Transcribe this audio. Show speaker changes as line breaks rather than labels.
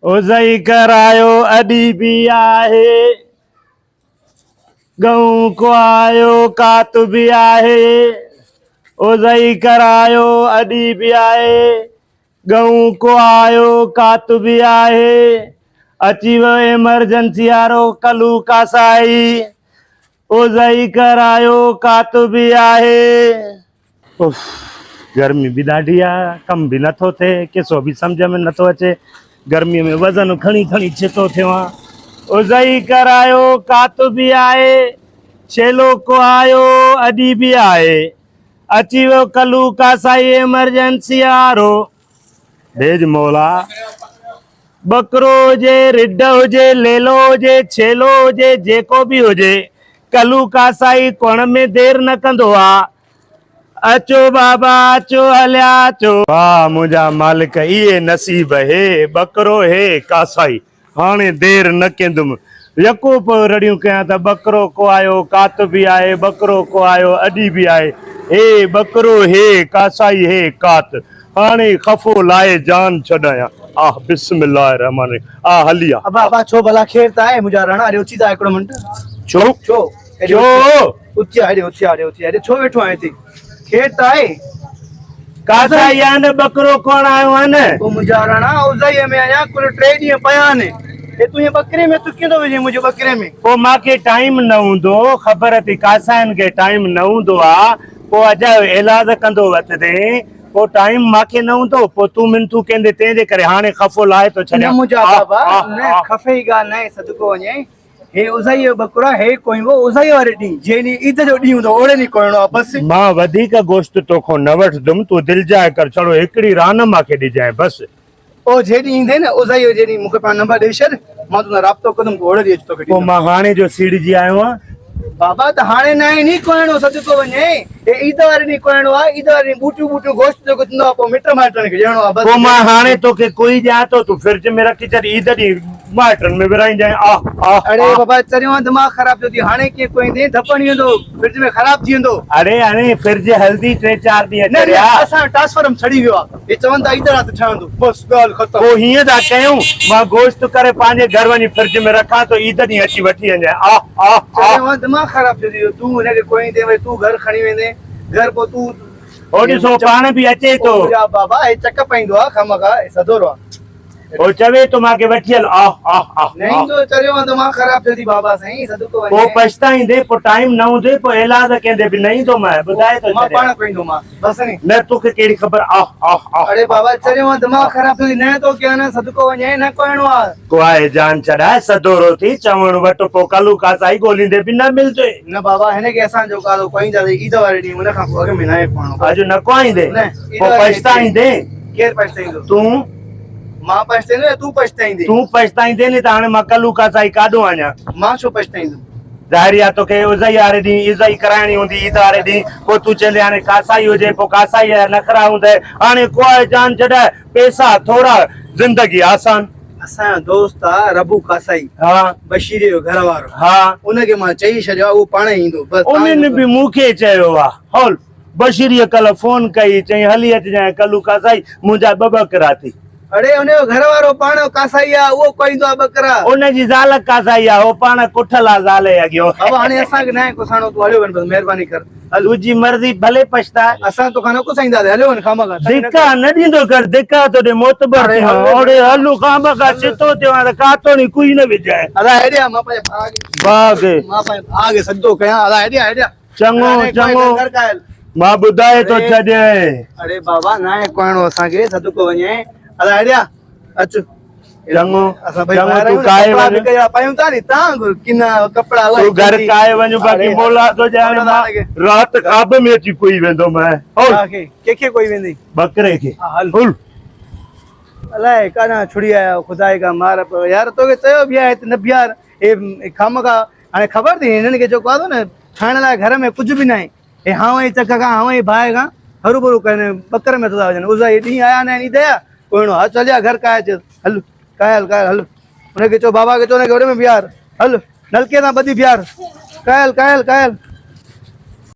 اوزئي ڪرايو اڏي به آهي، ڳئون ڪهايو ڪات به آهي. اوزئي ڪرايو اڏي به آهي، ڳئون ڪهايو ڪات به آهي. اچي ويو ايمرجنسي وارو ڪلو ڪاسائي. اوزئي ڪرايو ڪات به آهي. اف گرمي به ڏاڍي آ ڪم به نٿو ٿئي قصو به سمجهه ۾ نٿو اچي گرمي ۾ وزن کڻي کڻي ڇتو ٿيو آ ازئي ڪرايو ڪات به آهي ڇيلو ڪهايو اڏي به آهي اچي ويو ڪلو ڪاسائي ايمرجنسي وارو ڀيڄ مولا ٻڪرو هجي رڍ هجي ليلو هجي ڇيلو هجي جيڪو به هجي ڪلو ڪاسائي ڪهڻ ۾ دير نه ڪندو آ اچو بابا اچو هليا اچو. واھ منهنجا مالڪ اهي نصيب هي ٻڪرو هي ڪاسائي هاڻي دير نه ڪيندم يڪو پيو رڙيون ڪيان ته ٻڪرو ڪو آيو ڪات به آهي ٻڪرو ڪو آيو اڏي به آهي هي ٻڪرو هي ڪاسائي هي ڪات هاڻي خفو لائي جان ڇڏايان آه بسم الله الرحمٰن الرحيم آ هلي آ.
ابا ابا ڇو ڀلا خير ته آهي منهنجا راڻا اڙي اٿي ته آ هڪڙو منٽ.
ڇو
ڇو
ڇو؟
اٿي آ هيڏي اٿي آ هيڏي اٿي آ هيڏي ڇو ويٺو آهين هتي؟ خير ته آهي؟
ڪاٿان آيا آهن ٻڪرو ڪونه آيو آهي نه.
او منهنجا راڻا اوزائيء ۾ اڃا ڪل ٽي ڏينهن پيا آهن. هي تون هيئن ٻڪري ۾ تون ڪيئن ٿو وجهين منهنجي ٻڪري ۾؟
پوء مان کي ٽائيم نه هوندو خبر اٿئي ڪاسائين کي ٽائيم نه هوندو آ پوء اجايو ايلاز ڪندو وتدين پوء ٽائيم مان کي نه هوندو پوء تون منٿون ڪيندي تنهن جي ڪري هاڻي خفو لاهي ٿو
نه
ڇڏيان
منهنجا
آه
بابا
آه
نه
آه.
خفي جي ڳالهه ناهي صدقو وڃين. هي ازائي جو ٻڪرو آهي، هي ڪوئينبو ازائي واري ڏينهن، جنهن ڏينهن عيد جو ڏينهن هوندو اوڙي ڏينهن ڪوئڻو آهي بس.
مان وڌيڪ گوشت توکان نه وٺندم، تون دلجاء ڪر، ڇڙو هڪڙي ران مان کي ڏجانء بس.
او جنهن ڏينهن ايندين نه ازائي جي ڏينهن مون کي پنهنجو نمبر ڏئي ڇڏ، مان تو سان رابطو ڪندم تون اوڙي ڏينهن اچ توکي
پوء
ڏيندم.
مان هاڻي جو سيڙجي آيو آهيان.
بابا ته هاڻي ناهي ني ڪوئڻو صدقو وڃي، هي عيد واري ڏينهن ڪوئڻو آهي، عيد واري ڏينهن ٻوٽيون ٻوٽيون گوشت جيڪو ٿيندو آهي پوء مٽ مائٽن کي ڏيڻو آهي بس.
پوء مان هاڻي توکي ڪوئي ڏيان ٿو، تون فرج ۾ رکي ڇڏ، عيد ڏينهن مائٽن ۾ ورهائيندين آه آه
اڙي
آه.
بابا چريو آن دماغ خراب ٿيو ٿي هاڻي ڪيئن ڪوئيندين ڌپ هڻي ويندو فرج ۾ خراب ٿي ويندو.
اڙي هاڻي فرج هلدي ٽي چار ڏينهن
نه نه
چريا.
اسان جو ٽرانسفارم سڙي ويو آ هي چون ٿا عيد رات ٺهندو بس ڳالهه ختم.
پوء هيئن ٿا ڪيون مان گوشت ڪري پنهنجي گهر وڃي فرج ۾ رکان ٿو عيد ڏينهن اچي وٺي وڃجانء آه آه آه.
چريو آن دماغ خراب ٿيو ٿي تون هن کي ڪوئيندين وري تون گهر کڻي ويندين گهر پوء تون.
هو ڏسو پاڻ به اچي ٿو.
او منهنجا بابا هي چڪ پائيندو آ خامخواه هي سڌورو آ.
هو چوي ٿو مان کي وٺي هل آه آه آه
نه ايندو چريو آن دماغ خراب ٿيو ٿي بابا سائين صدقو وڃي.
پوء پڇتائيندي پوء ٽائيم نه هوندي پوء ايلاز ڪيندي به نه ايندو مانء ٻڌائي ٿو
مان
ڇڏيان.
پاڻ ڪوئيندو مان بس ني.
نه توکي ڪهڙي خبر آه آه آه.
اڙي بابا چريو آن دماغ خراب ٿيو ٿي نه تو ڪيان نه صدقو وڃي نه ڪوئڻو آ.
ڪوائي جان ڇڏائي سدورو ٿي چوڻ وٽ پوء ڪلو ڪاسائي ڳوليندي به نه ملندي.
نه بابا هن کي اسان جو ڪالو ڪوئينداسين عيد واري ڏينهن ان کان پوء اڳ ۾ ناهي ڪوئڻو.
اڄ نه ڪوائيندي
نه عيد
پوء
واري ڏينهن
پڇتائيندين.
ڪير پڇتائيندو؟
تون.
مان پڇتائيندو يا تون پڇتائيندين؟
تون پڇتائيندين نه ته هاڻي مان ڪلو ڪاسائي ڪاڏو آڻيان؟
مان ڇو پڇتائيندم؟
ظاهر آ توکي عزائي واري ڏينهن عزائي ڪرائڻي هوندي عيد واري ڏينهن پوء تون چوندين هاڻي ڪاسائي هجي پوء ڪاسائي جا نخرا هوندئي هاڻي ڪوائي جان ڇڏائي پيسا ٿورا زندگي آسان.
اسان جو دوست آ ربو ڪاسائي
ها
بشيري جو گهر وارو
ها
ان کي مان چئي ڇڏيو آ اهو پاڻ ئي ايندو بس
انهن به مون کي چيو آ هول بشيريء ڪلهه فون ڪئي، چيائين هلي اچجانء ڪلو ڪاسائي، منهنجا ٻه ٻڪرا ٿي.
اڙي ان جو گهر وارو پاڻ ڪاسائي آ، اهو ڪوئيندو آ ٻڪرا.
ان جي زال ڪاسائي آ، هو پاڻ ڪٺل آ زال جي اڳيون.
بابا هاڻي اسان کي ناهي ڪساڻو، تون هليو وڃ بس مهرباني ڪر هل.
تنهنجي مرضي ڀلي پڇتاء.
اسان توکان نه ڪسائينداسين، هليو وڃ خامخواه.
ڌڪا نه ڏيندو ڪر، ڌڪا ٿو ڏي معتبر ٿيو آهين. اڙي هل خامخواه ڇتو ٿيو آهين ته ڪاتوڻي ڪوئي نه وجهائين.
ادا هيڏي آ مان پنهنجي ڀاء کي.
ڀاء کي.
مان پنهنجي ڀاء کي سجدو ڪيان، ادا هيڏي آ هيڏي آ.
چڱو چڱو مان ٻڌائي ٿو ڇڏيانء.
اڙي بابا ناهي ڪوئڻو اسان کي صدقو وڃي ادا هيڏي آ اچ.
چڱو
اسان ٻئي
چڱو
ڀائر
تون
آهيون
ڪاهي
ڪپڙا
وڃ.
به ڪهڙا پايون ٿا ني تان ڪنا ڪپڙا اهي
تون گهر ڪاهي وڃ باقي مولا ٿو ڄاڻي مان رات خواب ۾ اچي ڪوئي ويندو مين. هل.
ڪنهن کي ڪوئي ويندي؟
ٻڪري کي.
هل.
هل.
الائي ڪاڏانهن ڇڙي آيا خدائي کان مار پوي يار توکي چيو به آهي ته نه بيهار هي خامخواه هاڻي خبر اٿئي هنن کي جيڪو آهي نه کائڻ لاء گهر ۾ ڪجهه به ناهي. هي هانء ۽ چک کان هانء ۽ باهه کان هروڀرو ڪنهن ٻڪر ۾ ٿا وڃن. عزا هي ڏينهن آيا ناهن عيد جا، ڪوئڻو هل چليا گهر ڪاهي اچ هل ڪاهي هل ڪاهي هل. هن کي چئو بابا کي چئو هن کي هوڏي ۾ بيهار هل نلڪي تان ٻڌي بيهار ڪاهي هل ڪاهي هل ڪاهي هل.